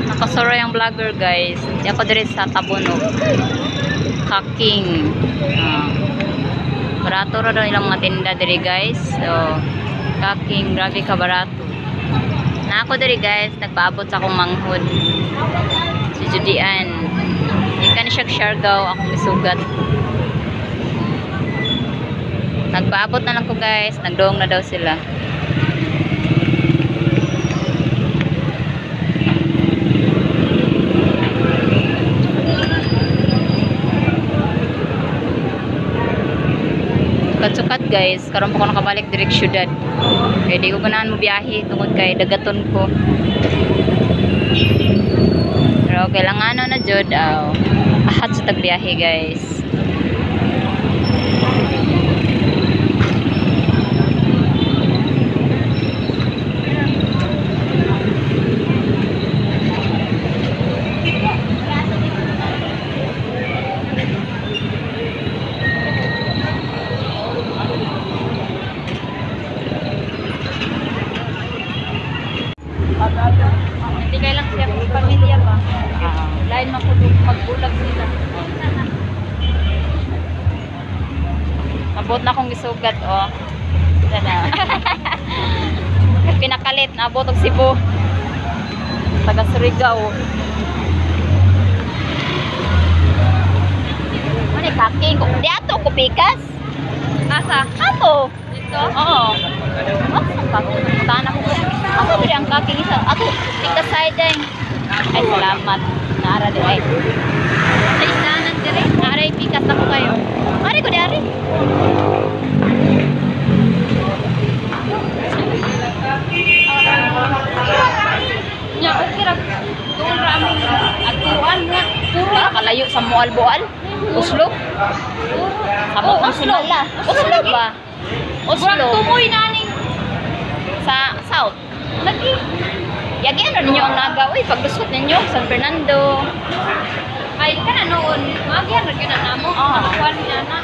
Nakasuroy ang vlogger, guys. Di ako diri sa Tabonog. Kaking. Barato ra daw ilang mga tinda diri, guys. So, kaking, grabe ka barato. Na ako diri, guys, nagpaabot sa akong manghod. Si Judian. Di ka ni siya Siargao, akong isugat. Nagpaabot na lang ko, guys. Nagdoong na daw sila. Sukat-sukat, guys, karon pa ko nakabalik direk syudad. Kay di ko ganahan mo biyahe tungod kay dagaton ko. Pero kailangan na jud aw. Ahat sa tagbiyahe, guys. Hindi kay lang siya pamilya ba? Lain man kuno magbulag sila. Abot na akong gisugat, oh. Dana. Pinakalit naabot og Cebu. Taga Surigao. Mani kaking ko. Di ato ko pikas. Asa? Ato. Dito? Oo. Asa kaking? Puntahan ako. Asa diri ang kaking isa? Ato, pikas side din. Ay, salamat. Naara di ay. Sa isdanan diri. Naara pikas ako kayo. Ari ko di ari. Nya okay ra. Doon ra among atuan nga. Puro kalayo sa Moalboal. Oslo. Sa Oh, Oslo. Oslo ba? Oslo. Murag tumoy na ning Sa South. lagi. Yagi ano ninyo ang Naga. Uy, paglusot ninyo San Fernando. Ay kana noon, maagihan ra gyud na namo. Ah. Kuan niya na.